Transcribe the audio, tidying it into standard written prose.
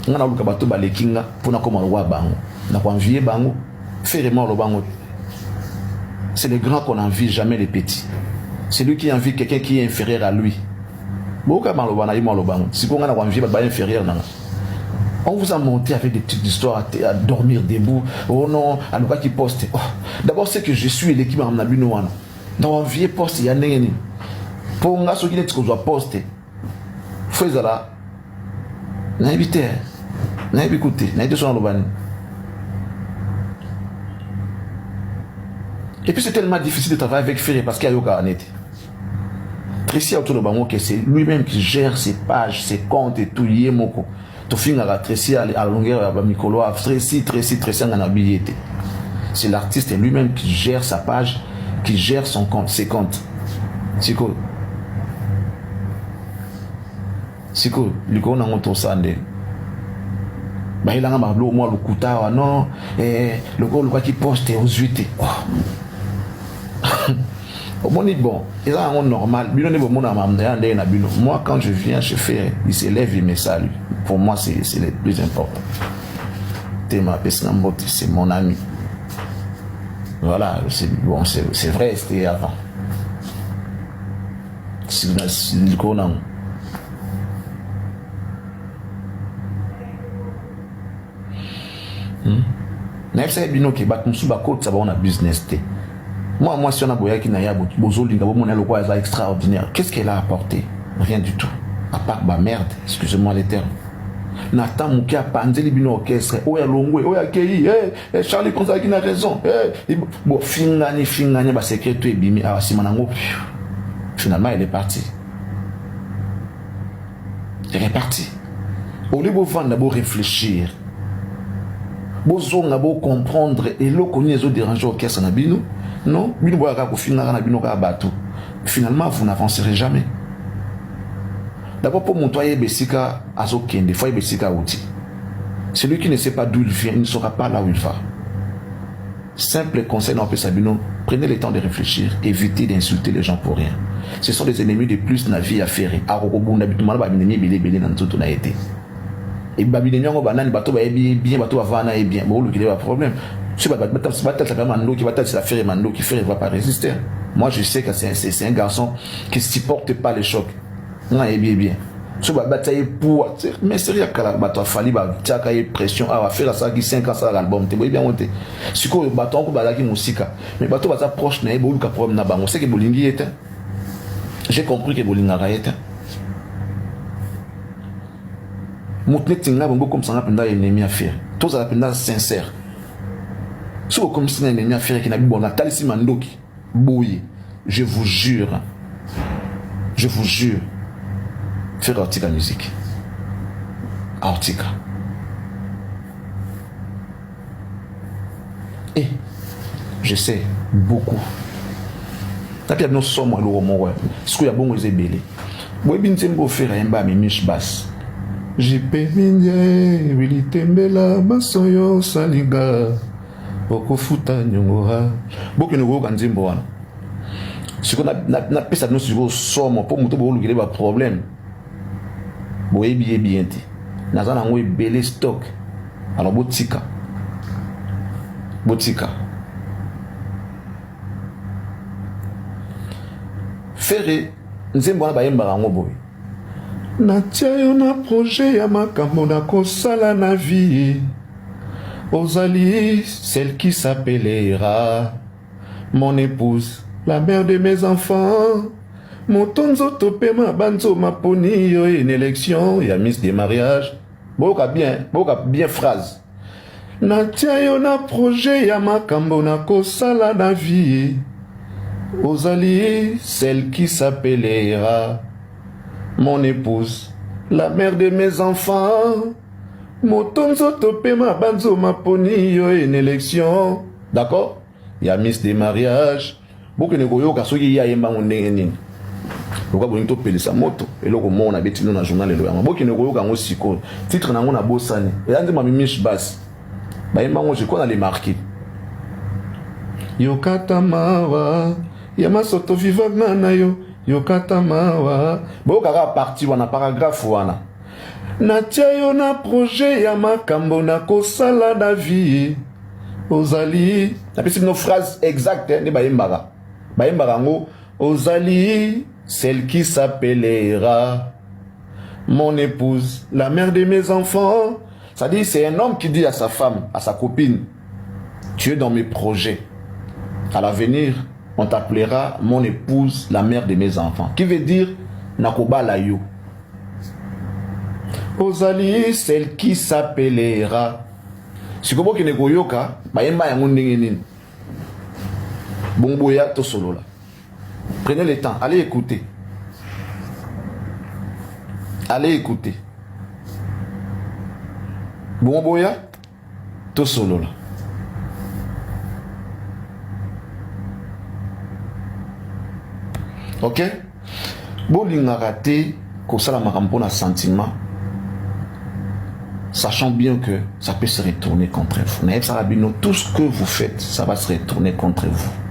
Nga naluka bato baleki nga mpo nakoma lokola bango. Nakoenvie bango. Ferre moi oloba yango. C'est le grand qu'on envie, jamais les petits. C'est lui qui envie quelqu'un qui est inférieur à lui. Boka maloba na ye moi oloba yango. Sikoyo nga nakoenvie bato ba inférieur na nga. On vous a monté avec des petites histoires à dormir debout. Oh non, alukaki poste. Oh. D'abord, c'est que je suis l'équipe na bino wana. Na envier poste ya ndenge nini? Po nga soki neti kozwa poste. Faut ezala nayebi te. Nayebi kutu te. Nayebi te so naloba nini. Et puis c'est tellement difficile de travailler avec Ferre parce qu'il y a yoka neti. Tracy autoloba bango que c'est lui-même qui gère ses pages, ses comptes et tout ye moko. Tofingaka Tracy à longueur ya bamikolo Tracy, Tracy, Tracy anga na billet te. C'est l'artiste lui-même qui gère sa page, qui gère son compte, ses comptes. Sikoyo. Sikoyo likolo nango tosala ndenge bayelanga babiloko mwa lokuta awa non eh, lokola olukaki poste ozwi te oh. Omoni bon eza yango normal bino nde bomona makambo ya ndenge na bino. Moi quand je viens chez Ferre, il se lève, il me salue. Pour moi c'est le plus important. Tema apesi nga mbote, c'est mon ami. Voilà, c'est bon, c'est vrai, c'était avant. Likolo nango Nayebisaki bino ke bato mosusu bakotisa bango na business te. Mwa mwasi wana boyaki na ya bozolinga bomona lokola aza extraordinaire. Qu'est-ce qu'elle a apporté? Rien du tout, à part ba merde, excusez-moi les termes. Na temps moke apanzeli bino orchestre oyo alongwe oyo akei hey, hey, Charlie Prince azalaki na raison hey, bo fingani fingani basecret to ebimi awa nsima nango. Finalement elle est partie, elle est partie. Au lieu bovanda boréfléchir, bozonga bocomprendre eloko nini ezodérange orchestre na bino, non, bino boyaka kofingaka na bino kaka bato. Finalement vous n'avancerez jamais. D'abord mpo moto ayeba esika azokende, faut ayeba esika auti. Celui qui ne sait pas d'où il vient, il ne saura pas là où il va. Simple conseil na opesa bino: prenez le temps de réfléchir, évitez d'insulter les gens pour rien. Ce sont des ennemis de plus na vie ya Ferre. Akokobunda bitumba na baenemi ebele ebele na nzoto na ye te. E babinemi yango banani? Bato bayebi bien, bato bavanda ye bien, boolukile baproblème. Soki batalisaka mandoki, batalisaka Ferre mandoki, Ferre va pas résister. Moi je sais que c'est un garçon qui supporte pas les chocs. Nga nayebi ye bien. Soki batia ye poids, mais seri ya kala, bato afali batiaka ye pression awa. Ferre asalaki 5 ans asalaka album te, boyebi yango te. Sikoyo bato yango bazalaki mosika, mais bato baza proche na ye, boluka problème na bango, seke bolingi ye te. J'ai compris ke bolingaka ye te. Moto neti ngai bongo okomisanga mpenza ennemi ya Ferre. Tozala mpenza sincère, soki okomisi nga ennemi ya Ferre ke na bibo natalisi mandoki boye, je vous jure, je vous jure, Ferre atika musique, aotika. Et je sais beaucoup napia bino somo eloko moko sikoyo ya bongo eza ebele. Boyebi nzembo Ferre ayemba ya Mimiche Bas, JP Mindie Wili Tembela masoyo salinga okofuta nyongo ha. Bokende koyoka nzembo wana sikoyo. Napesa bino sikoyo somo mpo moto boolukele baproblème, boyebi ye bien te. Naza nango ebele stock. Alors botika, botika Ferre. Nzembo wana bayembaka yango boye: natia yo na projet ya makambo nakosala na vie, ozali celle qui s'appellera mon épouse, la mère de mes enfants, moto nzoto pema banzoma poni yo une élection ya miss de mariage. Boyoka bien, boyoka bien phrase: natia yo na projet ya makambo nakosala na vie, ozali celle qui s'appellera mon épouse, la mère de mes enfants, moto nzoto pema banzoma poni yo une élection, d'accord, ya miss de mariage. Bokende koyoka soki ye ayembango ndenge nini. Lokola bolingi topelisa moto, eloko moko nabeti bino na journal lelo yango, bokende koyoka yango sikoyo. Titre nango nabosani, eza nzembo ya Mimiche Basi, bayembango, je crois, na Les Marquis. Yokata mawa ya masoto vivanga na yo, yokata mawa. Boyokaka partie wana, paragraphe wana. Natia yo na projet ya makambo nakosala na vie. Ozali, napesi bino phrase exacte nde bayembaka. Bayembaka yango, ozali celle qui s'appellera mon épouse, la mère de mes enfants. C'est-à-dire, c'est un homme qui dit à sa femme, à sa copine, tu es dans mes projets. À l'avenir, on t'appellera mon épouse, la mère de mes enfants. Qui veut dire, nakobala yo. Ozali celle qui s'appellera. Sikoyo bokende koyoka bayemba yango ndenge nini. Bongo boya tosolola. Prenez le temps, allez écouter. Allez écouter. Bongo boya tosolola. Ok? Bolingaka te kosala makambo mpona sentiment, sachant bien que ça peut se retourner contre vous. Nayebisaka bino, tout ce que vous faites, ça va se retourner contre vous.